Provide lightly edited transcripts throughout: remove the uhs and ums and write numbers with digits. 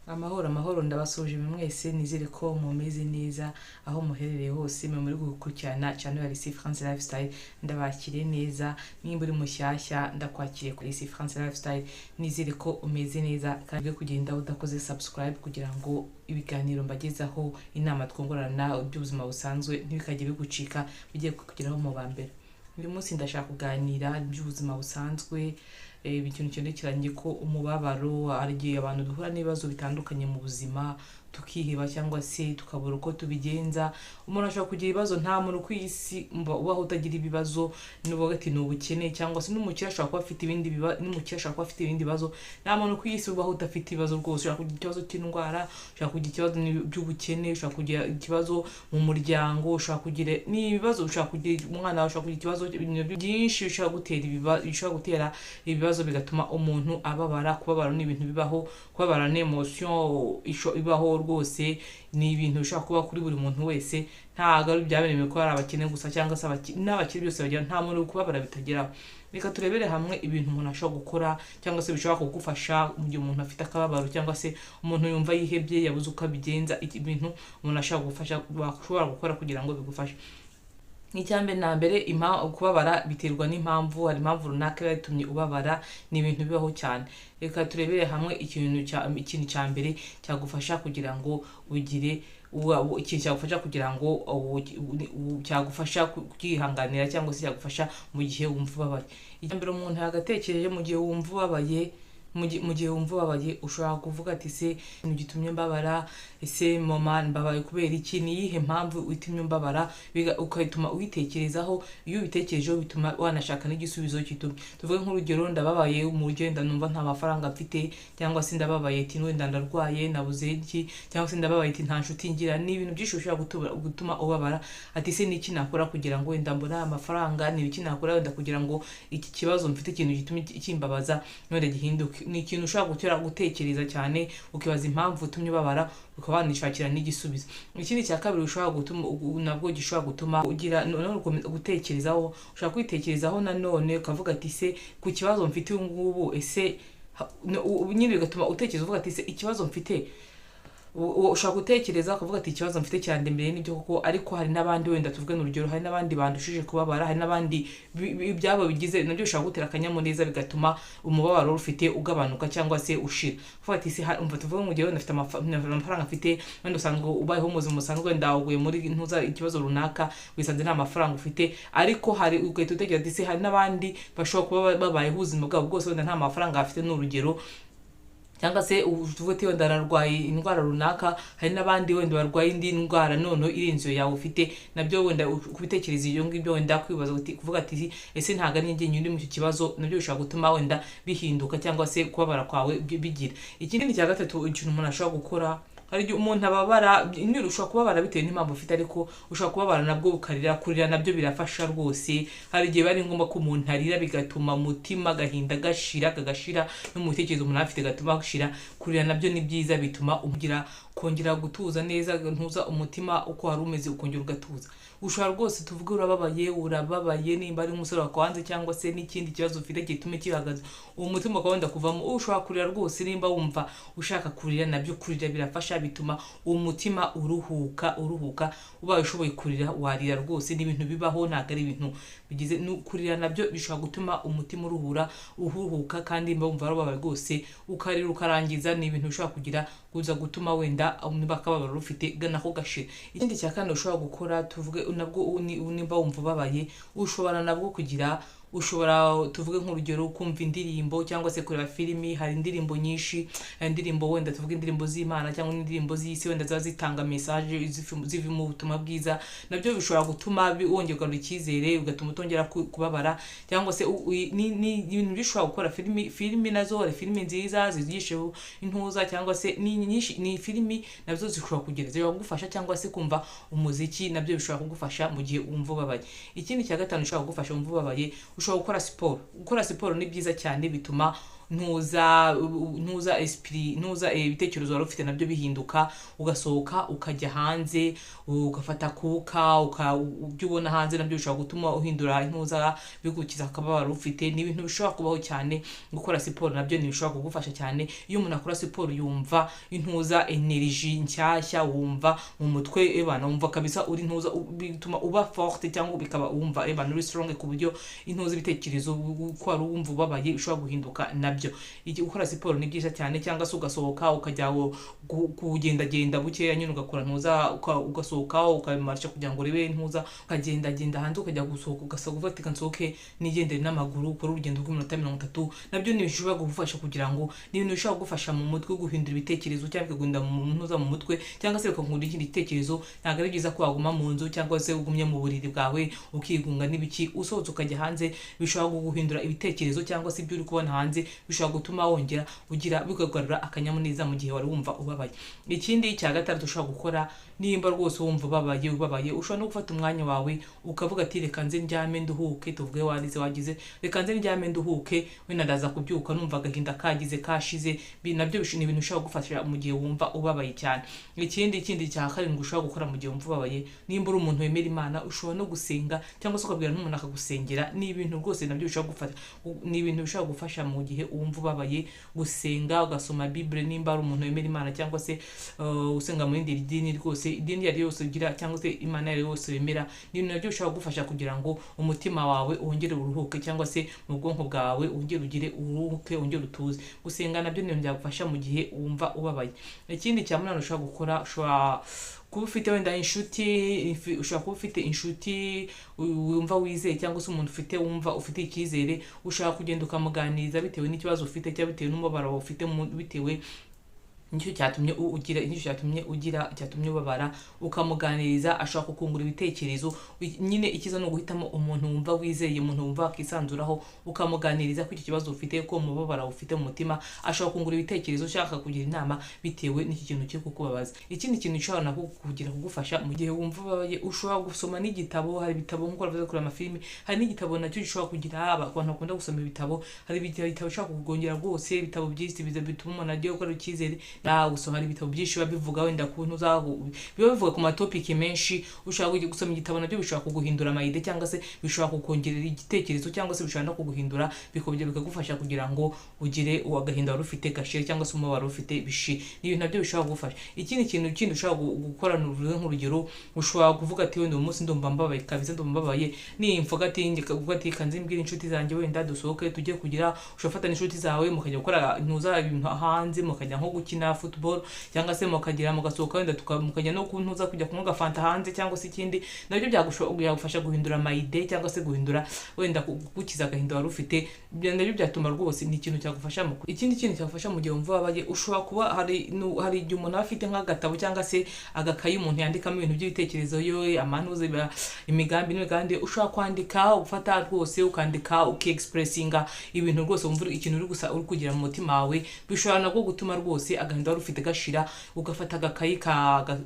Amahoro amahoro, ndabasuhuje mwese. Nizere ko mumeze neza aho muherereye hose, mwe muri gukurikirana channel ya Lycée France Lifestyle. Ndabakiriye neza. Nimba uri mushyashya, ndakwakiriye kuri Lycée France Lifestyle. Nizere ko umeze neza kandi uri kugenda udakoze subscribe kugira ngo ibiganiro mbagezaho, inama twungurana by'ubuzima busanzwe, ntibikajye bigucika, bigiye kukugeraho mu ba mbere. Uyu munsi ndashaka kuganira by'ubuzima busanzwe, ikintu cyerekeranye ko umubabaro. Hari igihe abantu duhura n'ibibazo bitandukanye mu buzima, tukiheba cyangwa se tukabura uko tubigenza. Umuntu ashobora kugira ibibazo. Nta muntu ku isi ubaho utagira ibibazo. Nuvuga ati ni ubukene, cyangwa se n'umukire ashobora kuba afite ibindi bibazo, n'umukire ashobora kuba afite ibindi bibazo. Nta muntu ku isi ubaho udafite ibibazo rwose. Ushobora kugira ikibazo cy'indwara, ushobora kugira ikibazo by'ubukene, ushobora kugira ikibazo mu muryango, ushobora kugira n'ibibazo, ushobora kugira umwana wawe, ushobora kugira ikibazo, ibintu byinshi bishobora gutera ibibazo bigatuma umuntu ababara. Kubabara ni ibintu bibaho. Kubabara ni emotion ibaho rwose, ni ibintu bishobora kuba kuri buri muntu wese. Ntabwo ari byaberewe ko ari abakene gusa cyangwa se n'abakire, byose bagira. Nta muntu kubabara bitageraho. Reka turebere hamwe ibintu umuntu ashobora gukora cyangwa se bishobora kugufasha mu gihe umuntu afite akababaro, cyangwa se umuntu yumva yihebye, yabuze uko abigenza. Ibintu umuntu ashobora gufasha, bashobora gukora kugira ngo bigufashe. Icya mbere na mbere, kubabara biterwa n'impamvu. Hari impamvu runaka iba yatumye ubabara. Ni ibintu bibaho cyane. Reka turebere hamwe ikintu cya mbere cyagufasha kugira ngo ugire ikintu cyagufasha kugira ngo cyagufasha kwihanganira cyangwa se cyagufasha mu gihe wumva ubabaye. Icya mbere umuntu yagatekereje mu gihe wumva ubabaye, mu gihe wumva ubabaye, ushobora kuvuga ati: "Se ikintu gitumye mbabara, ese mama mbabaye kubera iki? Ni iyihe mpamvu itumye mbabara?" Ugatuma uyitekerezaho. Iyo ubitekerejeho, bituma wanashaka n'igisubizo gitumye. Tuvuge nk'urugero, ndababaye mu rugendo, numva nta mafaranga mfite, cyangwa se ndababaye ati wenda ndarwaye, nabuze iki, cyangwa se ndababaye ati nta nshuti ngira. Ni ibintu byinshi bishobora gutuma ubabara. Ati: "Se ni iki nakora kugira ngo wenda mbone aya mafaranga? Ni ibiki nakora wenda kugira ngo iki kibazo mfite, ikintu gituma kimbabaza, wenda gihinduke?" Ni ikintu ushobora gutera gutekereza cyane, ukibaza impamvu utumye ubabara, ukaba wanishakira n'igisubizo. Ikindi cya kabiri ushobora gutuma nabwo gishobora gutuma ugira none ukomeza gutekerezaho, ushobora kwitekerezaho nanone ukavuga ati: "Se ku kibazo mfite ubu ngubu, ese no", nyine bigatuma utekereza uvuga ati: "Se ikibazo mfite", ushobora gutekereza ukavuga ati: "Ikibazo mfite cyandembereye, nibyo koko, ariko hari n'abandi, wenda tuvuge urugero, hari n'abandi bandushije kubabara, hari n'abandi ibyabo bigize." Nabyo bishobora gutera akanyamuneza, bigatuma umubabaro ufite ugabanuka cyangwa se ushira. Uvuga ati: "Se umva, tuvuge mu gihe wenda ufite amafaranga mfite, wenda usanga ubayeho mu buzima busanzwe, wenda uguye muri ntuza ikibazo runaka, wisanze nta mafaranga ufite, ariko hari ugahita utekereza ati: 'Se hari n'abandi bashobora kuba babayeho ubuzima bwabo bwose wenda nta mafaranga bafite,' ni urugero, cyangwa se uvuge uti wenda narwaye indwara runaka, hari n'abandi wenda barwaye indi ndwara noneho irenze iyo yawe ufite." Nabyo wenda kubitekereza ibyo ngibyo, wenda kwibaza uti, kuvuga ati: "Ese ntabwo ari njye uri mu icyo kibazo?" Nabyo bishobora gutuma wenda bihinduka cyangwa se kubabara kwawe bigira. Ikindi cya gatatu, ikintu umuntu ashobora gukora, hari igihe umuntu ababara nyine. Ushobora kubabara bitewe n'impamvu ufite, ariko ushobora kubabara nabwo ukarira. Kurira nabyo birafasha rwose. Hari igihe biba ari ngombwa ko umuntu arira, bigatuma umutima agahinda gashira, kagashira no mu bitekerezo umuntu aba afite gatuma gashira. Kurira nabyo ni byiza, bituma ugira kongera gutuza neza, ntuza umutima uko wari umeze, ukongera ugatuza. Ushobora rwose, tuvuge urababaye, urababaye, nimba ari umusore wakwanze cyangwa se n'ikindi kibazo ufite gituma kihagaze, uwo mutima ukaba wenda kuvamo, ushobora kurira rwose. Nimba wumva ushaka kurira, nabyo kurira birafasha, bituma uwo mutima uruhuka, uruhuka. Ubaye ushoboye kurira, warira rwose. Ni ibintu bibaho, ntabwo ari ibintu bigize. Kurira nabyo bishobora gutuma umutima uruhura, uhuhuka. Kandi nimba wumva wababaye rwose, ukarira ukarangiza, ni ibintu bishobora kugira kuza gutuma wenda niba akababaro ufite nako gashira. Ikindi cya kane ushobora gukora, tuvuge nabwo nimba wumva ubabaye, ushobora nabwo kugira, ushobora, tuvuge nk'urugero, kumva indirimbo cyangwa se kureba filimi. Hari indirimbo nyinshi, hari indirimbo wenda tuvuge indirimbo z'Imana cyangwa indirimbo z'isi, wenda ziba zitanga message zivimo ubutumwa bwiza. Nabyo bishobora gutuma wongera ugarura icyizere, bigatuma utongera kubabara cyangwa se ni ibintu bishobora gukora. Filimi nazo, hari filimi nziza zigisha intuza cyangwa se ni nyinshi, ni filimi nazo zishobora kugira, zishobora kugufasha, cyangwa se kumva umuziki nabyo bishobora kugufasha mu gihe wumva ubabaye. Ikindi cya gatanu ushobora kugufasha wumva ubabaye, ushobora gukora siporo. Gukora siporo ni byiza cyane, bituma ntuza esprit, ntuza ibitekerezo wari ufite nabyo bihinduka, ugasohoka ukajya hanze ugafata kuka, ibyo ubona hanze nabyo bishobora gutuma uhindura intuza, bigukiza akababaro ufite. Ni ibintu bishobora kubaho cyane. Gukora siporo nabyo ntibishobora kugufasha cyane. Iyo umuntu akora siporo yumva intuza energy nshyashya, wumva mu mutwe ebana, wumva kabisa uri ntuza, bituma uba forte, cyangwa bikaba wumva ebana uri strong, ku buryo intuza ibitekerezo uko wari wumva ubabaye ushobora guhinduka nabyo. Gukora siporo ni byiza cyane, cyangwa se ugasohoka ukajya kugendagenda bukeya nyine, ugakora ntuza, ugasohoka ukamarsha kugira ngo urebe ntuza, ukagendagenda hanze, ukajya gusohoka ugasaba uvuga ati nsohoke nigendere n'amaguru, ukore urugendo rw'iminota 30, nabyo ni bishobora kugufasha kugira ngo, ni ibintu bishobora kugufasha mu mutwe guhindura ibitekerezo, cyangwa bikaguhindura mu ntuza mu mutwe, cyangwa se bikakungura ikindi gitekerezo. Ntabwo ari byiza ko waguma mu nzu cyangwa se ugumye mu buriri bwawe ukigunga n'ibiki. Usohotse ukajya hanze bishobora kuguhindura ibitekerezo, cyangwa se ibyo uri kubona hanze bishobora gutuma wongera ugira, bikagarura akanyamuneza mu gihe wari wumva ubabaye. Ikindi cya gatandatu ushobora gukora, nimba rwose wumva ubabaye, ushobora no gufata umwanya wawe ukavuga ati reka nze ndyame nduhuke, tuvuge warize wagize, reka nze ndyame nduhuke, wenda ndaza kubyuka numva agahinda kagize kashize. Nabyo ni ibintu ushobora gufasha mu gihe wumva ubabaye cyane. Ikindi cya karindwi ushobora gukora mu gihe wumva ubabaye, nimba uri umuntu wemera Imana, ushobora no gusenga cyangwa se ukabwira n'umuntu akagusengera. Ni ibintu rwose nabyo bishobora gufasha, ni ibintu bishobora gufasha mu gihe wumva ubabaye, gusenga, ugasoma Bible nimba ari umuntu wemera Imana, cyangwa se usenga mu rindi dini rwose, idini iyo ari yo yose ugira, cyangwa se Imana iyo ari yo yose wemera, ni ibintu nabyo bishobora kugufasha kugira ngo umutima wawe wongere uruhuke, cyangwa se mu bwonko bwawe wongere ugire uruhuke, wongere utuze. Gusenga nabyo ni ibintu byagufasha mu gihe wumva ubabaye. Ikindi cya munani ushobora gukora, ushobora kuba ufite wenda inshuti, ushobora kuba ufite inshuti wumva wizeye, cyangwa se umuntu ufite wumva ufite icyizere, ushobora kugenda ukamuganiriza bitewe n'ikibazo ufite, cyangwa bitewe n'umubabaro ufite, bitewe nicyo cyatumye ugira, nicyo cyatumye ugira, cyatumye ubabara, ukamuganiriza, ashobora kukungura ibitekerezo. Nyine ikiza no guhitamo umuntu wumva wizeye, umuntu wumva wakisanzuraho, ukamuganiriza ko icyo kibazo ufite, ko umubabaro ufite mu mutima, ashobora kungura ibitekerezo, ushaka kugira inama bitewe n'iki kintu kiri kukubabaza. Ikindi kintu ushobora nako kugira kugufasha mu gihe wumva ubabaye, ushobora gusoma n'igitabo. Hari ibitabo nk'uko bavuze kureba amafilimi, hari n'igitabo nacyo gishobora kugira, abantu bakunda gusoma ibitabo, hari ibitabo bishobora kukongera rwose, ibitabo byinshi bituma umuntu agiye gukora icyizere. Gusoma, hari ibitabo byinshi biba bivuga wenda ku biba bivuga ku matopiki menshi. Ushobora gusoma igitabo nabyo bishobora kuguhindura amayide, cyangwa se bishobora kukongerera igitekerezo, cyangwa se bishobora no kuguhindura, bikongera bikagufasha kugira ngo ugire agahinda wari ufite gashire, cyangwa se umubabaro ufite bishire. Ni ibintu nabyo bishobora kugufasha. Ikindi kintu kindi ushobora gukora, nk'urugero, ushobora kuvuga ati wenda uyu munsi ndumva mbabaye kabisa, ndumva mbabaye, nimvuga ati kuvuga ati kanze mbwira inshuti zanjye wenda dusohoke tujye kugira, ushobora gufata n'inshuti zawe mukajya gukora ntuza ibintu hanze, mukajya nko gukina football, cyangwa se mukagira mugasohoka wenda mukajya no kuntuza kujya kunywa agafanta hanze, cyangwa se ikindi nabyo byagufasha guhindura mayide, cyangwa se guhindura wenda gukiza agahinda wari ufite, nabyo byatuma rwose ni ikintu cyagufasha. Mu ikindi kintu cyagufasha mu gihe wumva ubabaye, ushobora kuba hari igihe umuntu aba afite nk'agatabo cyangwa se agakayi umuntu yandikamo ibintu by'ibitekerezo yo amanuze imigambi n'imigambi, ushobora kwandika, ufata rwose ukandika, ukiexpressinga ibintu rwose wumva ikintu uri gusa uri kugira mu mutima wawe, bishobora nabwo gutuma rwose agahinda wari ufite gashira. Ugafata agakayi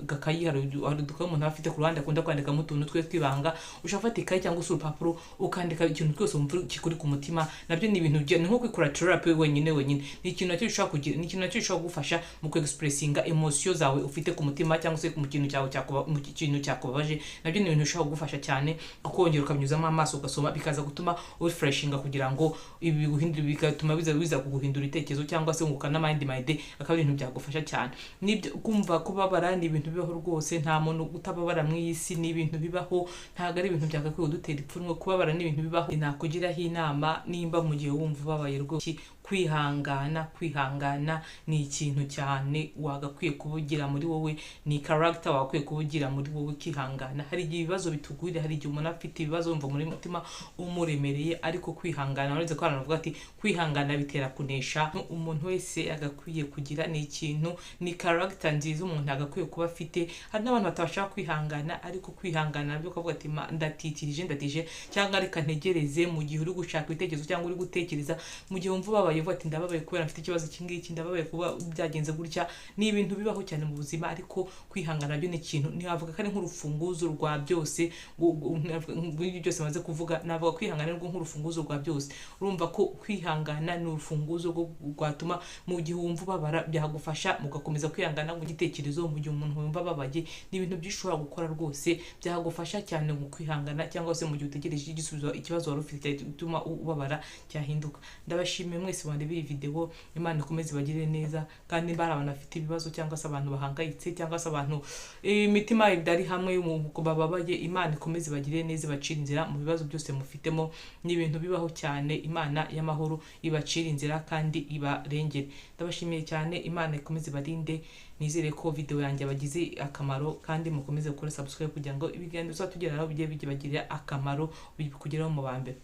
gakayi, hari udukayi umuntu aba afite ku ruhande akunda kwandikamo utuntu twe tw'ibanga, ushobora gufata ikayi cyangwa se urupapuro ukandika ikintu cyose wumva kikuri ku mutima. Nabyo ni ibintu ni nko kwikora therapy wenyine wenyine. Ni ikintu nacyo gishobora kugira, ni ikintu nacyo gishobora kugufasha mu kwexpressinga emotion zawe ufite ku mutima, cyangwa se mu kintu cyawe cyakuba, mu kintu cyakubabaje. Nabyo ni ibintu bishobora kugufasha cyane, ukongera ukabinyuzamo amaso ugasoma, bikaza gutuma urefreshinga kugira ngo ibi biguhindure, bigatuma biza kuguhindura ibitekerezo, cyangwa se unguka n'amandi mayide, akaba ari ibintu byagufasha cyane. Nibyo, kumva kubabara ni ibintu bibaho rwose, nta muntu utababara mu iyi si, ni ibintu bibaho, ntabwo ari ibintu byagakwiye kudutera ipfunwe. Kubabara ni ibintu bibaho. Nakugiraho inama, nimba mu gihe wumva ubabaye rwose, kwihangana ni ikintu cyane wagakwiye kuba ugira muri wowe, ni character wagakwiye kuba ugira muri wowe, kwihangana. Hari igihe ibibazo bitugwira, hari igihe umuntu afite ibibazo wumva muri mutima umuremereye, ariko kwihangana, uretse ko abantu bavuga ati kwihangana bitera kunesha. Umuntu wese agakwiye kugira, ni ikintu, ni character nziza umuntu agakwiye kuba afite. Hari n'abantu batabasha kwihangana, ariko kwihangana nabyo ukavuga ati ndatitirije, ndatije, cyangwa reka ntegereze. Mu gihe uri gushaka ibitekerezo cyangwa uri gutekereza, mu gihe wumva ubabaye. ubabaye uvuga ati ndababaye kubera mfite ikibazo iki ngiki, ndababaye kuba byagenze gutya. Ni ibintu bibaho cyane mu buzima, ariko kwihangana byo ni ikintu ntiwavuga ko ari nk'urufunguzo rwa byose. Muri byose maze kuvuga, navuga kwihangana ni nk'urufunguzo rwa byose. Urumva ko kwihangana ni urufunguzo rwatuma mu gihe wumva ubabara byagufasha mugakomeza kwihangana mu gitekerezo. Mu gihe umuntu yumva ababaye, ni ibintu byinshi ushobora gukora rwose byagufasha cyane mu kwihangana, cyangwa se mu gihe utegereje igisubizo ikibazo wari ufite gituma ubabara cyahinduka. Ndabashimiye mwese mwareba iyi video. Imana ikomeze ibagirire neza. Kandi niba hari abantu bafite ibibazo, cyangwa se abantu bahangayitse, cyangwa se abantu imitima idari hamwe bababaye, Imana ikomeze ibagirire neza, ibacire inzira mu bibazo byose mufitemo. Ni ibintu bibaho cyane. Imana y'amahoro ibacire inzira kandi ibarengere. Ndabashimiye cyane, Imana ikomeze ibarinde. Nizere ko video yanjye yabagize akamaro, kandi mukomeze gukora subscribe kugira ngo ibiganiro tuzatugeraho bijye bibagirira akamaro, bikugeraho mu ba mbere.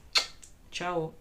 Ciao.